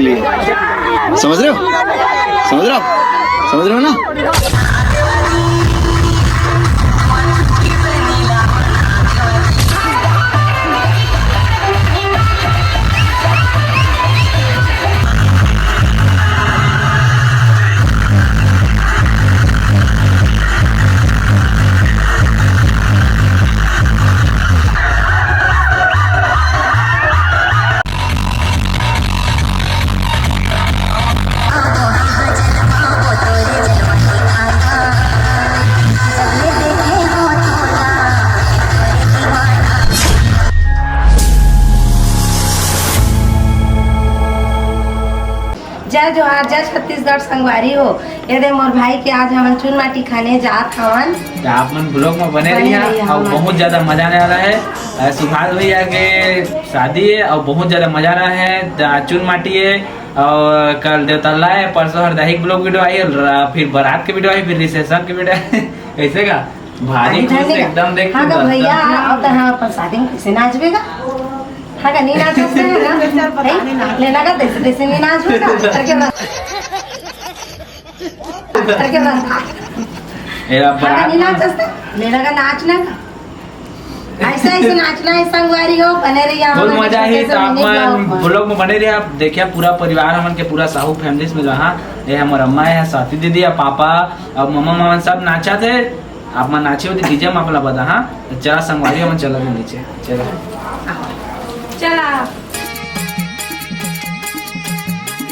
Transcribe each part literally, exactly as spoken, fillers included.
लिए। समझ रहे हो? समझ रहे हो? समझ रहे हो ना? जय जोहार, जय छत्तीसगढ़ संगवारी हो। ये दे मोर भाई के आज हमन चुन माटी खाने जात हवन। त आप मन vlog में बने बने रहिया, रहिया, और हमन बहुत ज्यादा मजा आने वाला है। अ, सुभाष भैया के शादी है और बहुत ज्यादा मजा आना है। त चुन माटी है और कल देवतल्ला है, परसों हरदाही के vlog video आई, र-, फिर बारात के video आई, फिर reception के video आई। कैसे का? भारी अरे खुश धन्य एकदम, देख हाँ के का दस भैया, दस। अब तो हाँ, अपन शादी में कैसे नाचबे का? हाँ का, नहीं नाच सकते हैं ना? नहीं? लेना का तैसे, तैसे नहीं नाच होगा। करके बता। करके बता। ए, अब हाँ का, बारात नहीं नाच में सकते? लेना का, नाचना का। ऐसा, ऐसे नाचना है संगवारी हो, बने रहिए full हमारे मजा छोटे ही। से तो आप mini मन vlog में। Vlog में बने रहिए आप, देखिए पूरा परिवार हमन के, पूरा साहू families में जो, हाँ, ये हमर अम्मा है, स्वाति दीदी है, पापा और मम्मा, मामा सब नाचा थे। आप मन नाचे होती DJ में आप ला बता, हाँ? तो चला संगवारी, हमन चला भी नीचे। चला। चला।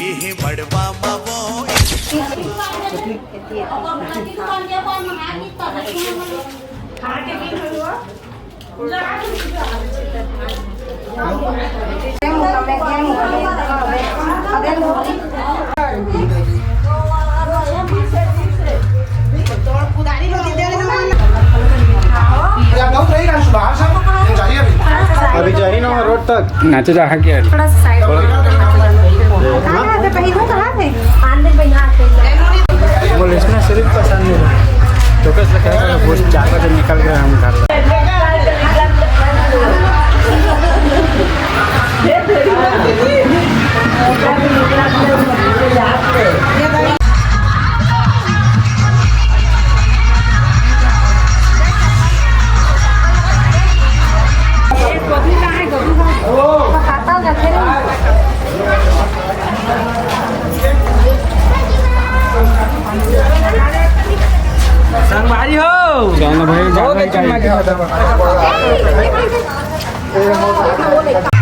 इही मड़वा मा वो अभी जाही ना रोड तक। नाचे जा, हाँ क्या? थोड़ा सा side में। कहाँ थे? पहले वो कहाँ थे? बोल, इसमें सिर्फ पसंद नहीं है। तो कैसे कहेगा, वो चार बजे निकल गए हम घर। संगवारी हो। जाना भाई, बहुत जाना अच्छा चाहिए। मजा आता है।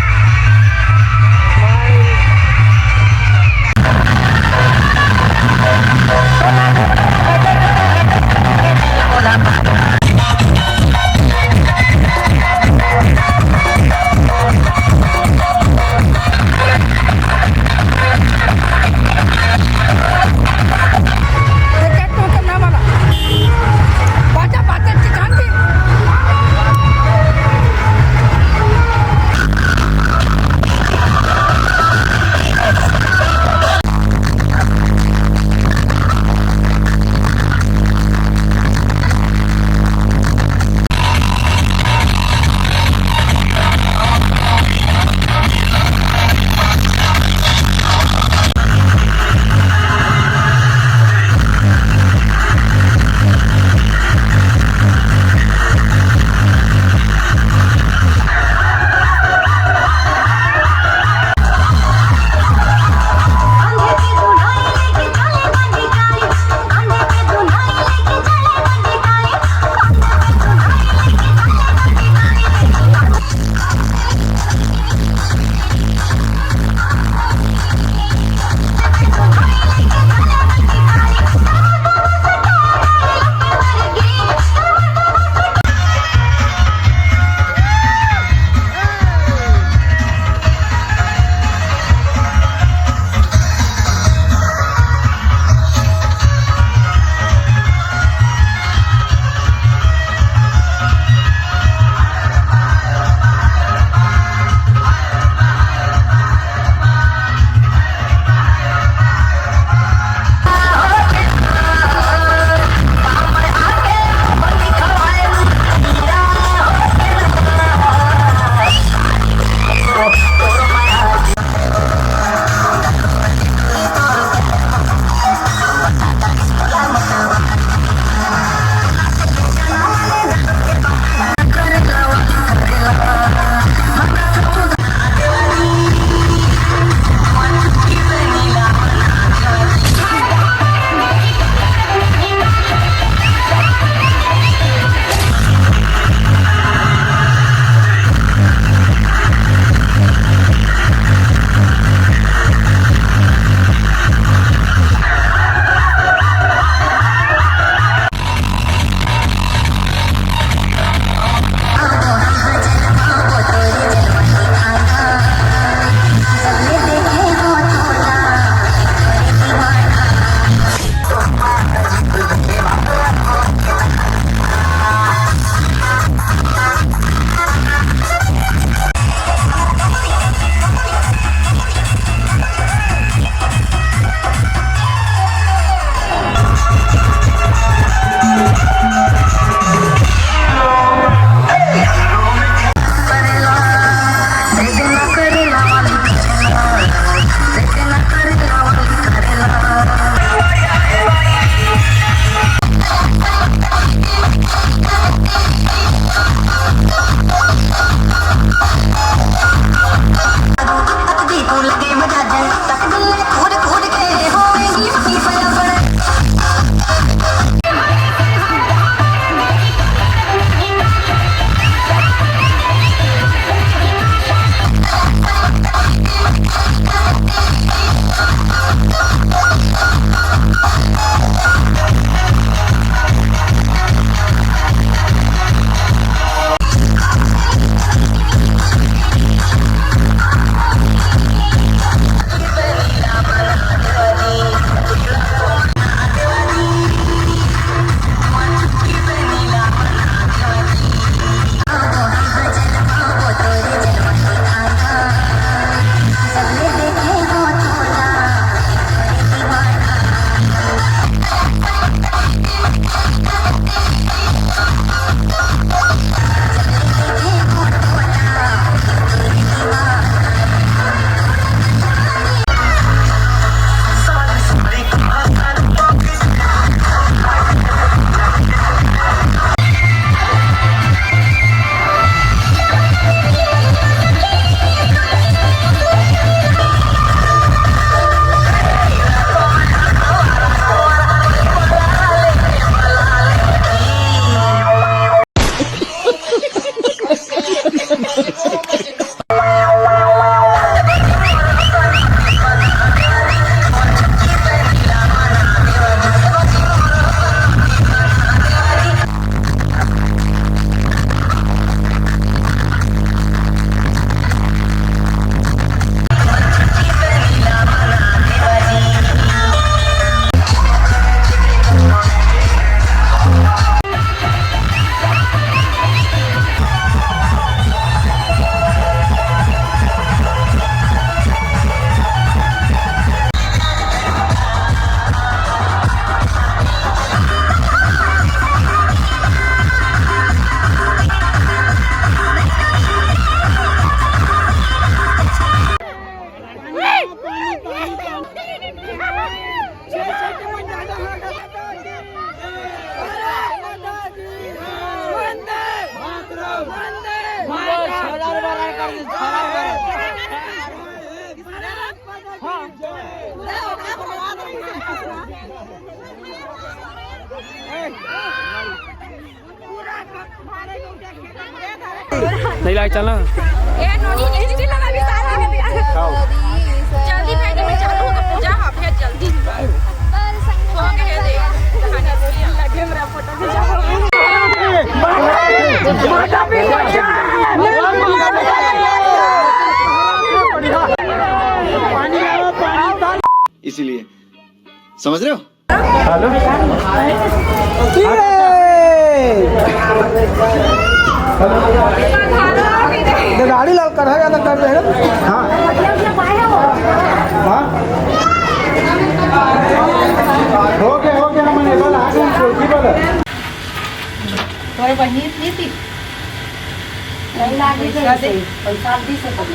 नहीं लाग चलना। ए, नोनी, ये नहीं लगा, अभी सारा लगा दिया। जल्दी भाई, जब चालू होगा पूजा, हाँ, फिर जल्दी। हो गया, देख। लगे मेरा फोटो भी जाओ। इसीलिए, समझ रहे हो? हेलो। गाड़ी लाल कर है, ज्यादा कर रहे हैं। हाँ। हाँ। हो गया, हो गया, हमने बोला, आगे हम चौकी पर। तोरे बहिनी इतनी थी। नहीं लागी तो ऐसे ही, पैसा दी से कम।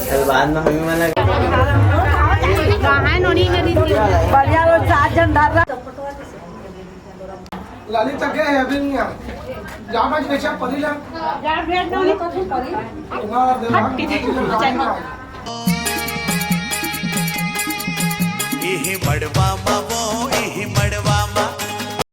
चल, बाद में हमें मना। कहाँ है नोनी मेरी? बढ़िया, वो सात जन धर रहा। लाली तक गए हैं, अभी नहीं आए। जामा जी, कैसे परी ला? यार, भेज दो, नहीं तो फिर परी। तुम्हारा दिमाग हट, पीछे चल। इही बड़वा बाबो